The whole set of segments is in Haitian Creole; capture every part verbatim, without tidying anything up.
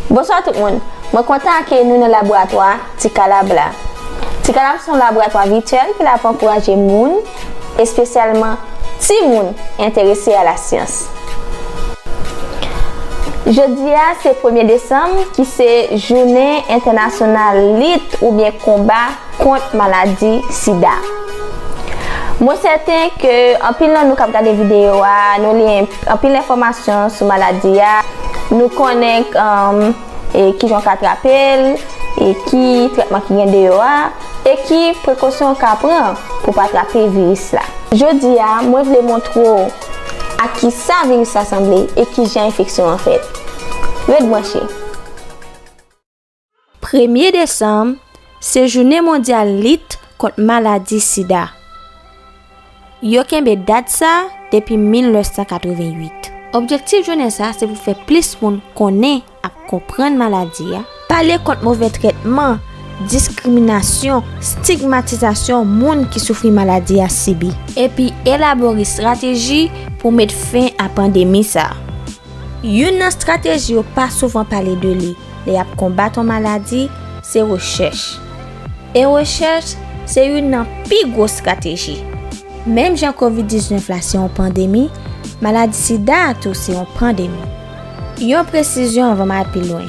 Bonswa tout moun. Mwen kontan akeyi nou nan laboratwa Ti Kalab la. Ti Kalab se yon laboratwa vityèl ki la pou ankouraje moun, espesyalman timoun, enterese a lasyans. Jodi a se premye desanm, ki se jounen entènasyonal lit oubyen konba kont maladi sida. Mwen sèten ke anpil nan nou k ap gade videyo a, nou li en-, anpil enfòmasyon sou maladi a, nou konnen, um, e kijan w ka trape l, e ki trètman ki gen deyò a, e ki prekosyon w ka pran pou pa trape viris la. Jodi a, mwen vle montre w ak kisa viris la sanble e kijan enfeksyon an fèt. Ret branche. Premye desanm, se jounen mondyal lit kont maladi sida. Yo kenbe dat sa depi mil nèf san katreventuit. Objektif jounen sa se pou fè plis moun konnen ak konprann maladi a, pale kont move trètman, diskriminasyon, stigmatizasyon moun ki soufri maladi a sibi, epi elabore estrateji pou met fen a pandemi sa a. Youn nan estrateji yo pa souvan pale de li lè y ap konbat yon maladi, se rechèch. E rechèch se youn nan pi gwo estrateji. Menm jan kovid diznèf la se yon pandemi, maladi sida a tou se yon pandemi. Yon presizyon anvan m al pi lwen.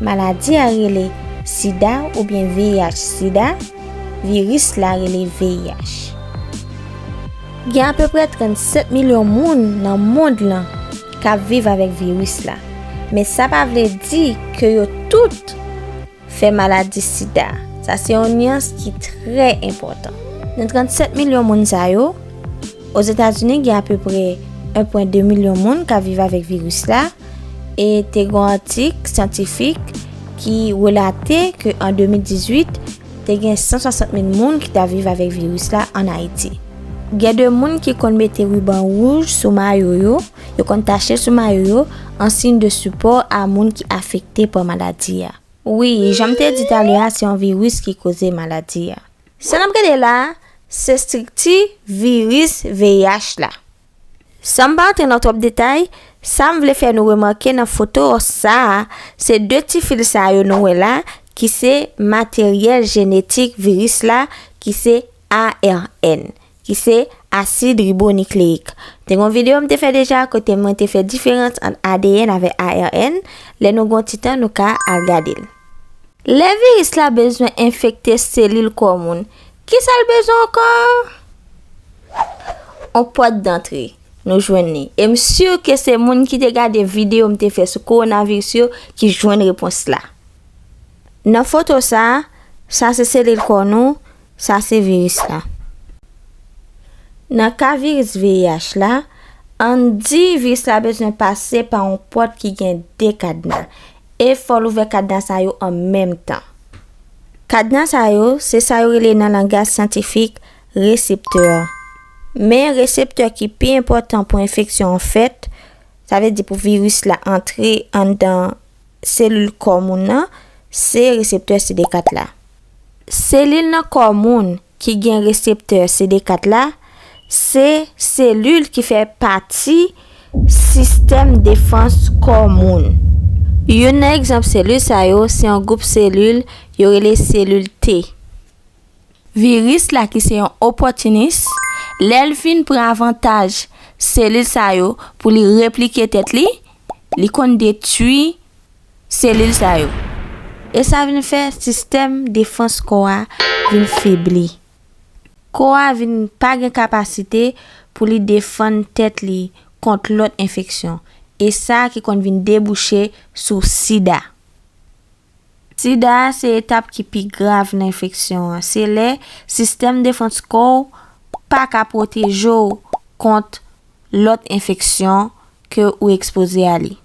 Maladi a rele sida oubyen V I H sida, viris la rele V I H. Gen apeprè trannsèt milyon moun nan mond lan k ap viv avèk viris la. Men sa pa vle di ke yo tout fè maladi sida. Sa se yon nyans ki trè enpòtan. Nan trannsèt milyon moun sa yo, Ozetazini gen apeprè en pwen de milyon moun k ap viv avèk viris la, e te gen yon atik syantifik ki relate ke an de mil dizuit, te gen san swasant mil moun ki t ap viv avèk viris la ann Ayiti. Gen de moun ki konn mete riban wouj sou mayo yo, yo konn tache l sou mayo yo, an siy de sipò a moun ki afekte pa maladi a. Wi, jan m te di talè a, se yon viris ki koze maladi a. Sa n ap gade la a, se estrikti viris V I H la. San m pa antre nan twòp detay, sa m vle fè nou remake nan foto sa a, se de ti fil sa yo nou wè la, ki se materyèl jenetik viris la, ki se A R N, ki se asid ribonukleyik. Te gen yon videyo m te fè deja kote mwen te fè diferans ant A D N avèk A R N. Lè nou gen yon ti tan, nou ka al gade l. Lè viris la bezwen enfekte selil kò moun, kisa l bezwen ankò? On pòt dantre. Nou jwenn li. E m si ke se moun ki te gade videyo m te fè sou kowonaviris yo ki jwenn repons la. Nan foto sa a, sa se selil kò nou, sa se viris la. Nan ka viris V I H la, ann di viris la bezwen pase pa yon pòt ki gen de kadna, e fò l ouvè kadna sa yo an menm tan. Kadna sa yo, se sa yo rele nan langaj syantifik reseptè. Men reseptè ki pi enpòtan pou enfeksyon an fèt, sa vle di pou viris la antre anndan selil kò moun nan, se reseptè C D kat la. Selil nan kò moun ki gen reseptè C D kat la, se selil ki fè pati sistèm defans kò moun. Youn nan egzanp selil sa yo se yon gwoup selil yo rele selil T. Viris la ki se yon opòtinis, lè l vin pran avantaj selil sa yo pou li replike tèt li, li konn detwi selil sa yo. E sa vin fè sistèm defans kò a vin febli. Kò a vin pa gen kapasite pou li defann tèt li kont lòt enfeksyon. E sa ki konn vin debouche sou sida. Sida a se etap ki pi grav nan enfeksyon an. Se lè sistèm defans kò w pa ka pwoteje w kont lòt enfeksyon ke ou ekspoze a li.